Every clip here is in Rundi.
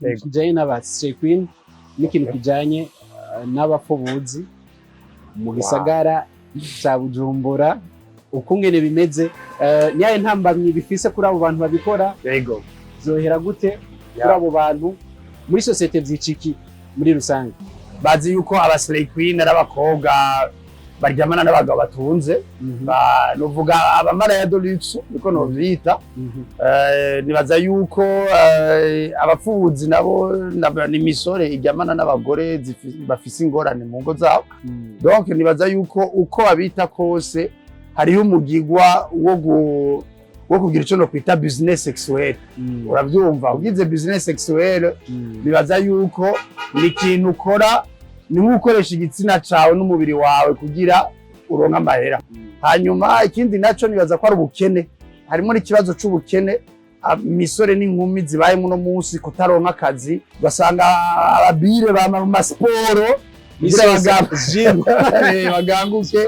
Kijanye n'aba Slay Queen n'ikintu kijanye n'abapfubuzi mu gisagara ca Bujumbura, ukungene bimeze, niyaye ntambamyi bifise kuri abo bantu babikora, vyohera gute kuri abo bantu muri société, vyiciki muri rusange? Bazi yuko aba Slay Queen ari abakobwa baryamana n'abagabo batunze, nuvuga abamaraya de luxe, niko novyita. Nibaza yuko abapfubuzi nabo ni imisore iryamana n'abagore bafise ingorane mu ngo zabo. Donc nibaza yuko uko babita kose hariho umugigwa wo kugira ico no kwita business sexuel. Uravyumva, ugize business sexuel, nibaza yuko ni ikintu ukora, ni nk'ukoresha igitsina cawe n'umubiri wawe kugira uronke amahera. Hanyuma ikindi naco, nibaza ko ari ubukene, harimo n'ikibazo c'ubukene, imisore n'inkumi zibaye muno munsi kutaronka akazi, ugasanga ababire bama mu masiporo kugira baganguke.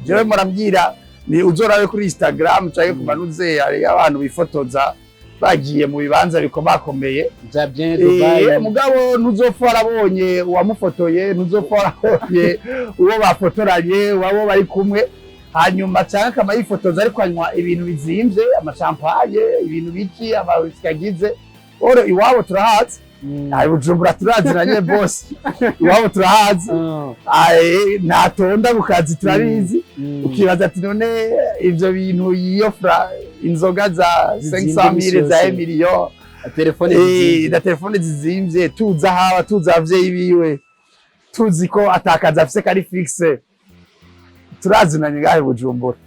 Jewe murambwira ni uzorabe kuri Instagram canke ku manuze, hari abantu bifotoza bagiye mu bibanza bikomakomeye vya bien Dubai. Mugabo ntuzopfa warabonye uwamufotoye, ntuzopfa warabonye uwo bafotoranye, uwabo bari kumwe. Hanyuma canke akaba yifotoza ariko anywa ibintu bizimvye, amashampanye, ibintu biki, amawisiki agize oro. Iwabo turahazi. Ayi Bujumbura turaziranye bose, iwabo turahazi. Aye, ntatonda ku kazi, turabizi. Ukibaza ati none ivyo bintu yiyofra, inzoga za zizimvye 500 mille, za imisi yose. million, telefone zizimvye. Na telefone zizimvye, tuzi ahaba, tuzi abavyeyi biwe, tuzi ko atakazi afise kari fixe, turazinanye ngahe Bujumbura.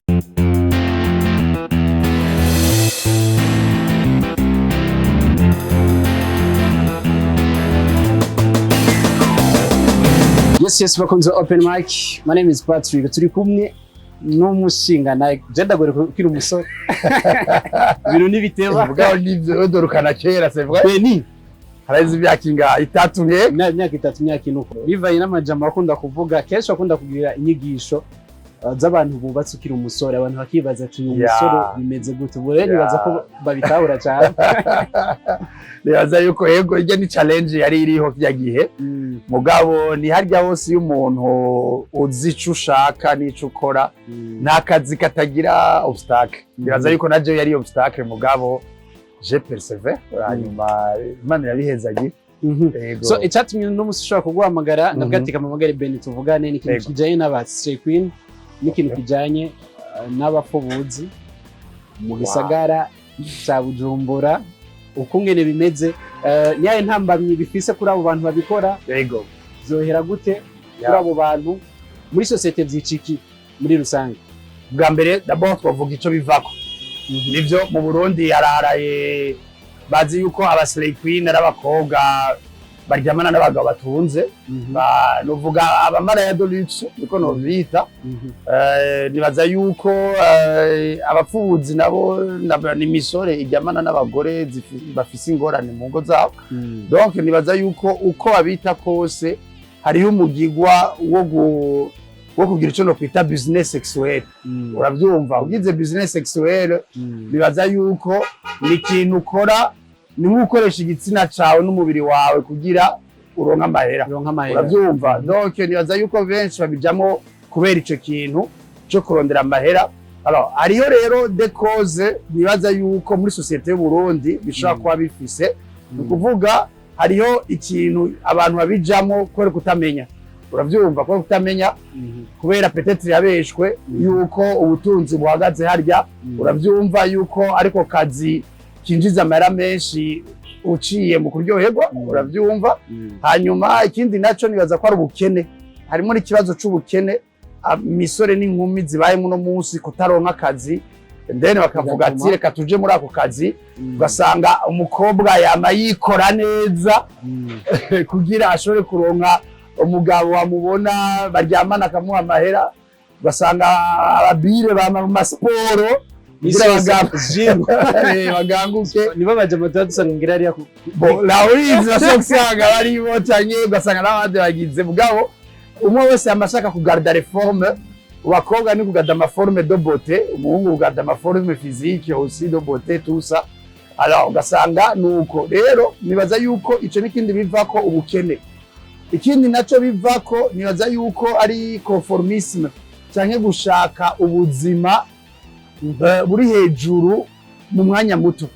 Yes, bakunze Open Mic. My name is Patrick. Turi kumwe n'umushinga nawe. Je ndagore ukiri umusore. Ibintu ntibiteba. Mugabo nivyo, dorukana kera, c'est vrai. Beni, haraheze imyaka ingahe? 3 nke? Imyaka 3, imyaka 4 uko. Bivanye n'amajambo akunda kuvuga, kenshi akunda kugira inyigisho z'abantu bubatse ukiri umusore, abantu bakibaza ati uyu musore bimeze gute? Ubu rero nibaza ko babitahura cyane. Nibaza yuko yego, irya ni challenge yari iriho kirya gihe. Mugabo ni harya hose iyo umuntu uzi ico ushaka n'ico ukora, nta kazi katagira obstacle. Nibaza yuko naje yari obstacle, mugabo je persévère, hanyuma Imana irabihezagira. Yego. So icyatumye uno musi ushobora kuguhamagara, ndavuga ati kamamagare Beni tuvugane, ni ikintu kijanye n'aba Slay Queen n'ikintu kijanye n'abapfubuzi mu gisagara ca Bujumbura, ukungene bimeze, niyaye ntambamyi bifise kuri abo bantu babikora, vyohera gute kuri abo bantu muri société, vyiciki muri rusange? Bwa mbere, d'abord twavuga ico bivako. Nivyo, mu Burundi yararaye, bazi yuko aba Slay Queen ari abakobwa baryamana n'abagabo batunze, nuvuga abamaraya de luxe, niko novyita. Nibaza yuko abapfubuzi nabo ni imisore iryamana n'abagore bafise ingorane mu ngo zabo. Donc nibaza yuko uko babita kose hariho umugigwa wo kugira ico no kwita business sexuel. Uravyumva, ugize business sexuel, nibaza yuko ni ikintu ukora, ni nk'ukoresha igitsina cawe n'umubiri wawe kugira uronke amahera. Uronke amahera. Uravyumva, donc nibaza yuko benshi babijamwo kubera ico kintu co kurondera amahera. Alors hariho rero des causes nibaza yuko muri société y'u Burundi bishobora kuba bifise, ni ukuvuga hariho ikintu abantu babijamwo kubera kutamenya, uravyumva, kubera kutamenya, kubera peut-être yabeshwe yuko ubutunzi buhagaze harya. Uravyumva yuko ariko kazi kinjiza amahera menshi uciye mu kuryoherwa. Uravyumva. Hanyuma ikindi naco, nibaza ko ari ubukene, harimo n'ikibazo c'ubukene, imisore n'inkumi zibaye muno munsi kutaronka akazi, then bakavuga ati reka tuje muri ako kazi. Ugasanga umukobwa yama yikora neza kugira ashobore kuronka umugabo amubona baryamana akamuha amahera. Ugasanga ababire bama mu masiporo kugira baganguke. Nibo bajama tuba dusanga ngira hariya Bo laurizi bashobora gusanga barimo, canke ugasanga n'abandi bagize. Mugabo umwe wese yama ashaka kugarda les formes. Abakobwa ni kugarda ama forme de beauté, umuhungu kugarda ama forme physique aussi de beauté, tout ça. Alors ugasanga nuko rero nibaza yuko ico n'ikindi bivako ubukene. Ikindi naco bivako, nibaza yuko ari conformisme canke gushaka ubuzima buri hejuru mu mwanya muto.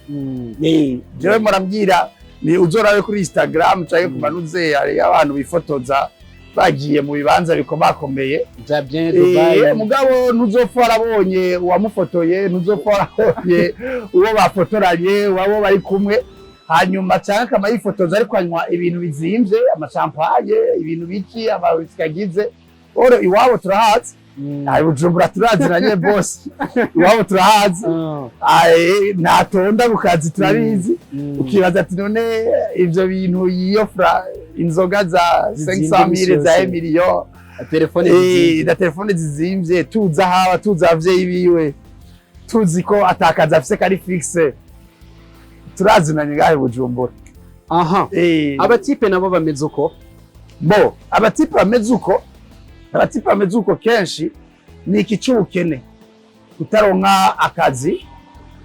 Jewe murambwira ni uzorabe kuri Instagram canke ku manuze, hari abantu bifotoza bagiye mu bibanza bikomakomeye bya bien Dubai. Mugabo ntuzopfa warabonye uwamufotoye, ntuzopfa warabonye uwo bafotoranye, uwabo bari kumwe. Hanyuma canke akama yifotoza ariko anywa ibintu bizimvye, amachampagne, ibintu biki, amawisiki agize oro. Iwabo turahazi, ayi Bujumbura turaziranye bose, iwabo turahazi. Aye, ntatonda ku kazi, turabizi. Ukibaza ati none ivyo bintu yiyofra, inzoga za zizimvye 500 mille, za imisi yose. Million telefone zizimvye. Na telefone zizimvye, tuzi ahaba, tuzi abavyeyi biwe, tuzi ko atakazi afise kari fixe, turazinanye ngahe Bujumbura. Abatipe nabo bameze uko? Bo abatipe bameze uko kenshi ni iki c'ubukene, kutaronka akazi.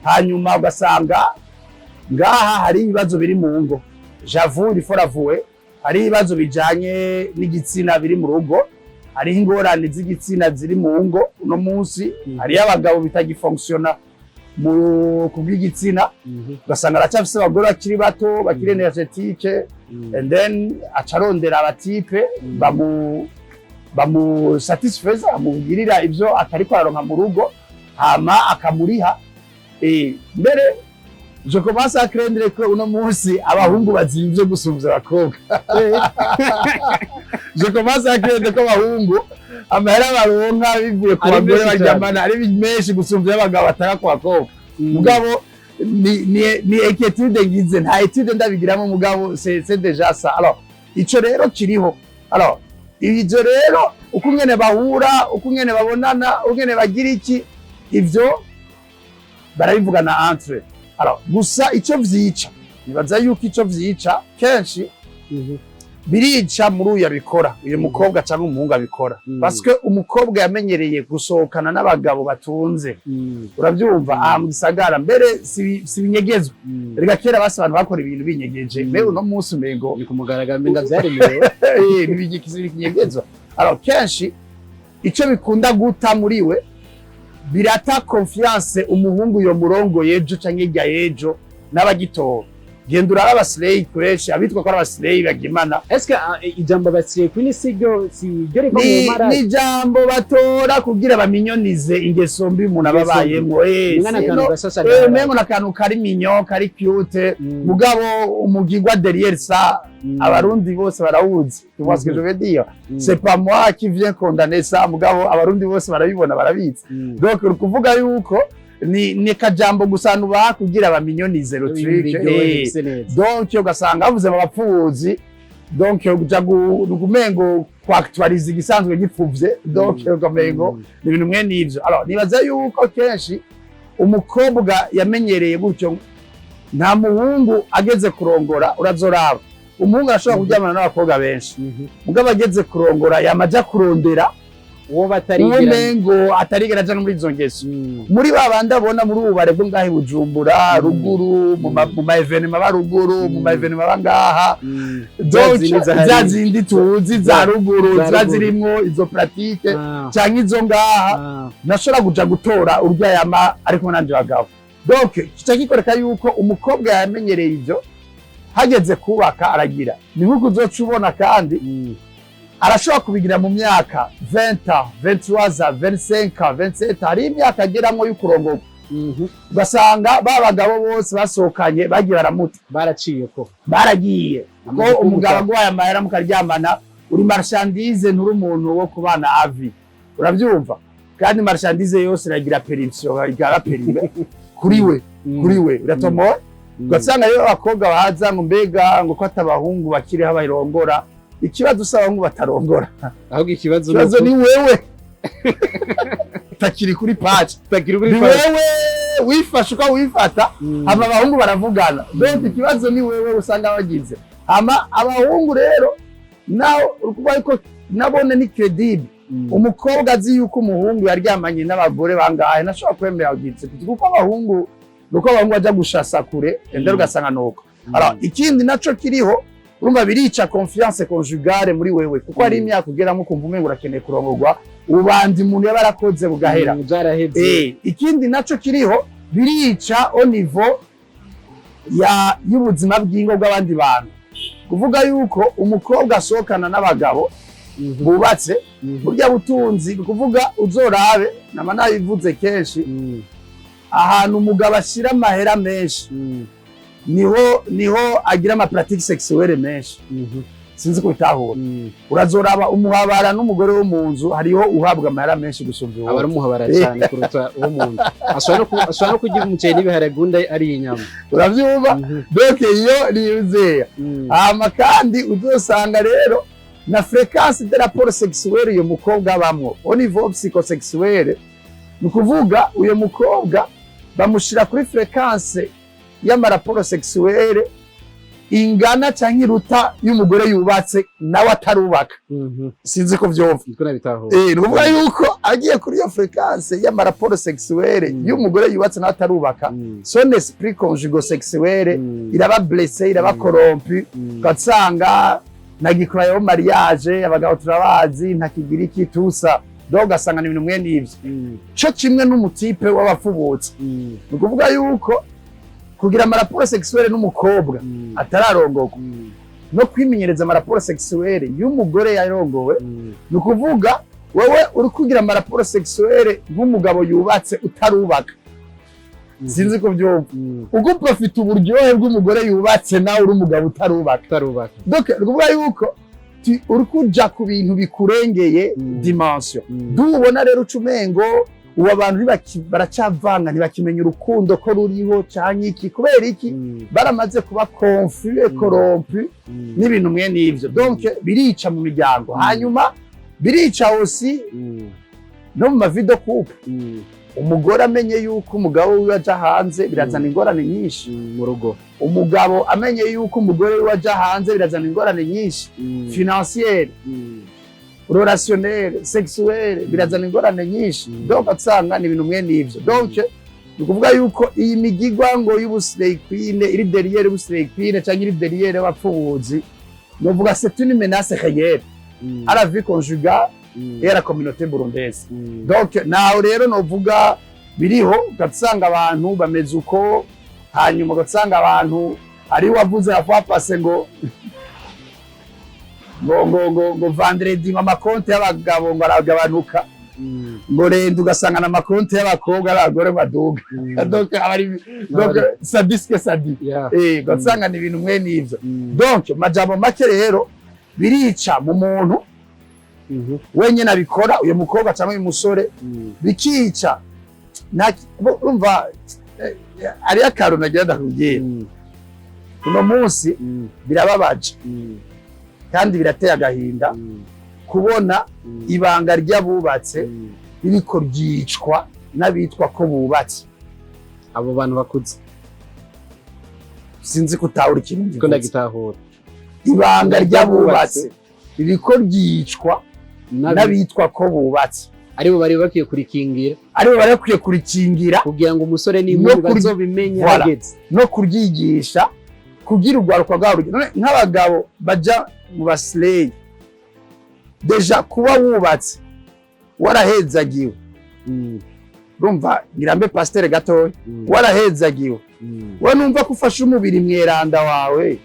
Hanyuma ugasanga ngaha hari ibibazo biri mu ngo, j'avoue, il faut l'avouer, hari ibibazo bijanye n'igitsina biri mu rugo, hariho ingorane z'igitsina ziri mu ngo uno munsi. Hariyo abagabo bitagifonctionna mu kubw'igitsina, ugasanga aracyafise abagore bakiri bato, bakiri énergétique, and then acarondera abatipe bamu satisfeza, amugirira ivyo atariko araronka mu rugo, hama akamuriha. Mbere je commence à craindre ko uno munsi abahungu bazimvye gusumvya abakobwa. Je commence à craindre ko abahungu amahera baronka bivuye ku Ari bagore menshi cyane. baryamana ari menshi gusumvya abagabo batanga ku bakobwa. Mugabo ni inquiétude ngize, nta étude ndabigiramo, mugabo c'est déjà ça. Alors ico rero kiriho. Alors ivyo rero, uko ingene bahura, uko ingene babonana, uko ingene bagira iki, ivyo barabivugana entre. Alors gusa ico vyica, nibaza yuko ico vyica kenshi birica muri uyu abikora, uyu mukobwa cyangwa umuhungu abikora, parce que umukobwa yamenyereye gusohokana n'abagabo batunze, urabyumva, aha mu gisagara mbere si binyegezwa. Reka kera basi abantu bakora ibintu binyegeje, mbere uno munsi umengo ni ku mugaragaro, umenga vyaremewe. Ntibikinyegezwa. Alors kenshi ico bikunda guta muri we, birata confiance umuhungu yo murongo yejo canke hirya y'ejo n'abagitora. Genda uraba abaslay kuresha, abitwa ko ari abaslay bagimana. Est-ce que ijambo abaslay queen si ryo riva mu mara? Ni ijambo batora kugira baminyonize ingeso mbi umuntu aba Ingeso mbi. abayemwo. Umwana akantu gashasha Umengo n'akantu kari mignon, kari cute, mugabo umugigwa derrière ça, Abarundi bose barawuzi, tu vois ce que je veux dire? C'est pas moi qui viens condamner ça, mugabo Abarundi bose barabibona, barabizi. Donc uri kuvuga yuko ni kajambo gusa nubaha kugira baminyonize le truc. Donc ugasanga bavuze mu bapfubuzi, donc uja kumengo kwactualiza igisanzwe gipfuvye, donc ukamengo ni ibintu mwene ivyo. Alors nibaza yuko kenshi umukobwa yamenyereye gutyo, nta muhungu ageze kurongora, urazoraba umuhungu arashobora kuryamana n'abakobwa benshi, mugabo ageze kurongora yamaja kurondera uwo uwo batarigera mengo atarigera aja no muri izo ngeso, muri ba bandi abona muri ubu bare bwo ngaha i Bujumbura, ruguru, mu ma événements ba ruguru, mu ma événements ba ngaha. Donc zindi zahari. za zindi tuzi za ruguru za ziba ruguru. zirimwo izo pratique canke izo ngaha, ntashobora kuja gutora urya yama ari kumwe n'abandi bagabo. Donc kica kikoreka yuko umukobwa yamenyereye ivyo, hageze kubaka aragira ni nk'uko uzoca ubona, kandi arashobora kubigira mu myaka 20 ans, 23 ans, 25 ans, 27 ans. Hari imyaka ageramwo y'ukurongorwa, ugasanga ba bagabo bose basohokanye bagiye baramuta. Baraciye ko. Baragiye ko. Amaze kumuta. Umugabo aguhaye amahera mukaryamana, uri marchandise, nturi umuntu wo kubana avi, urabyumva? Kandi marchandise yose iragira péremption, igara périmée kuri we iratomora. Ugasanga rero abakobwa baza ngo mbega ngo ko atabahungu bakiriho bayirongora. Ikibazo si abahungu batarongora. Ahubwo ikibazo Ikibazo ni wewe utakiri kuri page. Utakiri kuri Ni page. wewe wifashe uko wifata, hama abahungu baravugana. Donc ikibazo ni wewe usanga bagize. Hama abahungu rero naho uri ko nabone ni crédible. Umukobwa azi yuko umuhungu yaryamanye n'abagore bangahe, ntashobora kwemera agize, kuko abahungu Nuko abahungu baja gushasa kure endera, ugasanga nuko. Alors, ikindi naco kiriho, urumva birica confiance conjugale muri wewe, kuko hari imyaka ugeramo ukumva umengo urakeneye kurongorwa, ubandi umuntu yaba yarakoze bugahera. Byaraheze. Ikindi naco kiriho, birica au niveau ya y'ubuzima bw'ingo bw'abandi bantu, kuvuga yuko umukobwa asohokana n'abagabo bubatse, burya butunzi, ni kuvuga uzorabe, nama nabivuze kenshi, ahantu umugabo ashyira amahera menshi, niho agira ama pratiques sexuelles menshi. Sinzi kubitahura. Urazoraba umuhabara n'umugore wo mu nzu, hariho uhabwa amahera menshi gusumba Aba ari uwundi. umuhabara cyane kuruta uwo mu nzu. Ashobora no kurya umuceri n'ibiharage, undi ari inyama. Uravyumva? Donc iyo niyuzeya. Hama kandi uzosanga rero na fréquence de rapport sexuel uyo mukobwa abamwo au niveau psychosexuel, ni ukuvuga uyo mukobwa bamushira kuri fréquence y'ama rapports sexuels ingana canke iruta y'umugore yubatse nawe atarubaka. Sinzi ko vyumva. Niko nabitahura. Ni ukuvuga yuko agiye kuri iyo fréquence y'ama rapports sexuels y'umugore yubatse nawe atarubaka, son esprit conjugo-sexuel iraba blessé, iraba corrompu, ugasanga ntagikorayo mariage, abagabo turabazi, ntakigira iki tusa, donc ugasanga ni ibintu mwene ivyo. Co kimwe n'umu type w'abapfubutse, ni ukuvuga yuko kugira ama rapports sexuels n'umukobwa atararongorwa no kwimenyereza ama rapports sexuels y'umugore yarongowe, ni ukuvuga wowe uri kugira ama rapports sexuels nk'umugabo yubatse utarubaka. Sinzi ko byumva. Ubwo profite uburyohe bw'umugore yubatse, nawe uri umugabo utarubaka. Utarubaka. Donc ni ukuvuga yuko uri kuja ku bintu bikurengeye dimension. Dubona rero uca umengo ubu abantu baracavanga, ntibakimenya urukundo ko ruriho canke iki, kubera iki? Baramaze kuba confus et corrompu n'ibintu mwene ivyo. Donc birica mu miryango, hanyuma birica aussi no mu ma vies de couple. Umugore amenye yuko umugabo wiwe aja hanze, birazana ingorane nyinshi. Mu rugo. Umugabo amenye yuko umugore wiwe aja hanze, birazana ingorane nyinshi financière, relationnel, sexuel, birazana ingorane nyinshi. Donc asanga ni ibintu mwene ivyo. Donc ni ukuvuga yuko iyi migigwa ngo y'ubu slay queen iri derrière y'ubu slay queen cyangwa iri derrière y'abapfubuzi, novuga c'est une menace réelle à la vie conjugale et à la communauté burundaise. Donc naho rero novuga biriho, ugasanga abantu bameze uko, hanyuma ugasanga abantu ari wavuze la fois passée ngo vendredi ngo amakonti y'abagabo ngo aragabanuka, ngo renda ugasanga na amakonti y'abakobwa n'abagore baduga. Donc abari, donc ça dit ce que ça dit. Ugasanga ni ibintu mwene ivyo. Donc majambo make rero, birica mu muntu wenyine abikora, uyu mukobwa cyangwa uyu musore, bikica urumva, hariyo akantu nagira ndakubwira. Uno munsi birababaje kandi birateye agahinda kubona ibanga ry'abubatse ririko ryicwa n'abitwa ko bubatse. Abo bantu bakuze. Sinzi kutahura ikintu ko ngivuze. Ndagitahura. Ibanga ry'abubatse ririko ryicwa n'abitwa ko bubatse. Aribo bari bakwiye kurikingira. Aribo bari bakwiye kurikingira. Kugira ngo umusore n'inkumi No bazobimenye Voilà. hageze. No kuryigisha kugira urwaruka rwabo none nk'abagabo baja mu ba slay, déjà kuba wubatse warahezagiwe, urumva ngirambe pasiteri gatoya, warahezagiwe, we numva ko ufashe umubiri mweranda wawe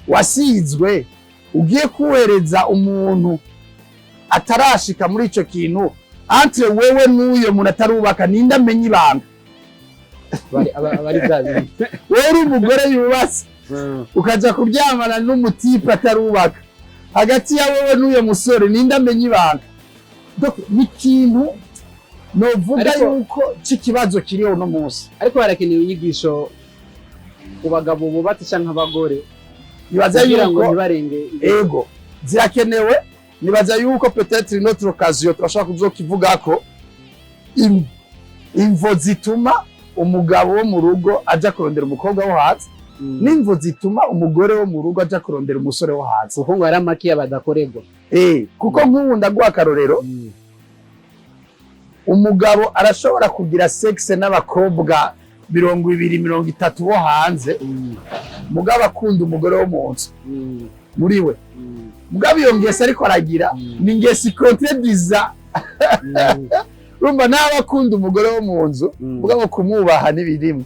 wasizwe ugiye kuwereza umuntu atarashika muri ico kintu, entre wewe n'uyo muntu atarubaka, ninde amenya ibanga? Abari bya bindi. Wewe uri umugore yubatse, ukaja kuryamana n'umu type atarubaka, hagati ya wewe n'uyo musore ninde amenya ibanga? Donc ni ikintu novuga yuko c'ikibazo kiriho uno munsi. Ariko harakenewe inyigisho ku bagabo bubatse canke abagore Nibaza kugira ngo yuko ntibarenge. Ego, zirakenewe. Nibaza yuko peut-être une autre occasion turashobora kuzokivugako imvo zituma umugabo wo mu rugo aja kurondera umukobwa wo hanze, n'imvo zituma umugore wo mu rugo aja kurondera umusore wo hanze. Kuko ngo hari amakiya badakorerwa. Kuko nk'ubu ndaguha akarorero: umugabo arashobora kugira sexe n'abakobwa 20, 30 bo hanze, mugabo akunda umugore wo mu nzu muri we. Mugabo iyo ngeso ariko aragira ni ngeso ikontrediza. Urumva, nawe akunda umugore wo mu nzu, mugabo kumwubaha ntibirimo,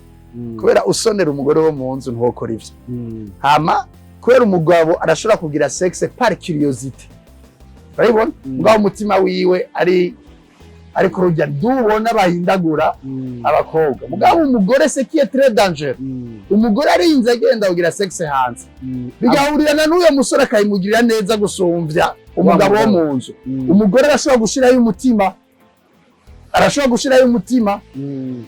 kubera usonera umugore wo mu nzu ntiwokora ivyo. Hama kubera umugabo arashobora kugira sexe par curiosité, urabibona, mugabo umutima wiwe ari kurujya dubona bahindagura abakobwa. Mugabo umugore, ce qui est très dangereux, umugore arinze agenda kugira sexe hanze, bigahurirana n'uyo musore, akayimugirira neza gusumvya umugabo wo mu nzu. Umugore arashobora gushirayo umutima, arashobora gushirayo umutima,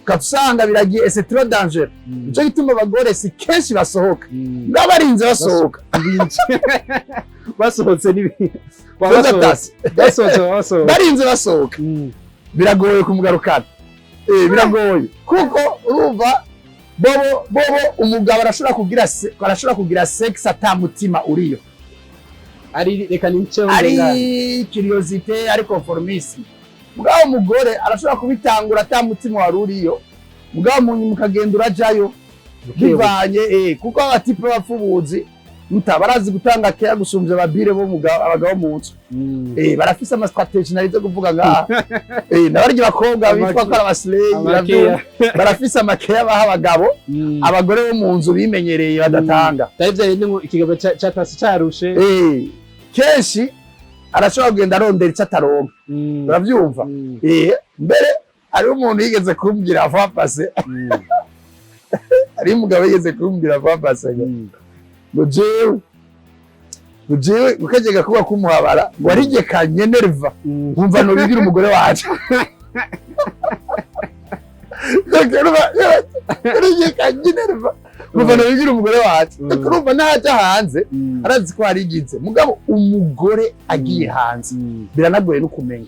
ugasanga biragiye, et c'est trop dangereux. Nico gituma abagore si kenshi basohoka, mugabo barinze basohoka. Basohotse n'ibi. Basohotse. Basohotse, basohotse. Barinze basohoka, biragoye kumugarukana. Biragoye kuko urumva bobo umugabo arashobora kugira sex ata mutima uriyo. Ari reka niceho. Ari Ndengane. curiosité, ari conformisme. Mugabo umugore arashobora kubitangura ata mutima wari uriyo, mugabo mu nyuma ukagenda urajayo bivanye, kuko aba types b'abapfubuzi muta barazi gutanga keya gusumvya ababire bo abagabo mu nzu. Barafise ama stratégies narizo kuvuga ngaha. Nabarya bakobwa bitwa ko ari abasileyi. Amakeya. Barafise amakeya baha abagabo, abagore bo mu nzu bimenyereye badatanga. Tari bya bindi ngo ikigabo catasi carushe. Kenshi arashobora kugenda arondera icyo ataronka. Uravyumva? Mbere hariho umuntu yigeze kumbwira avapase, hariho umugabo yigeze kumbwira avapase ngo ngo jewe ukajyaga kuba kumuhabara ngo arigekanye nerva, nkumva nobigira umugore wanje. Donc, urumva, yarigekanye nerva, nkumva nobigira umugore wanje. Donc, urumva ntajya hanze, arazi ko harigize. Mugabo umugore agiye hanze, biranagoye no kumenya.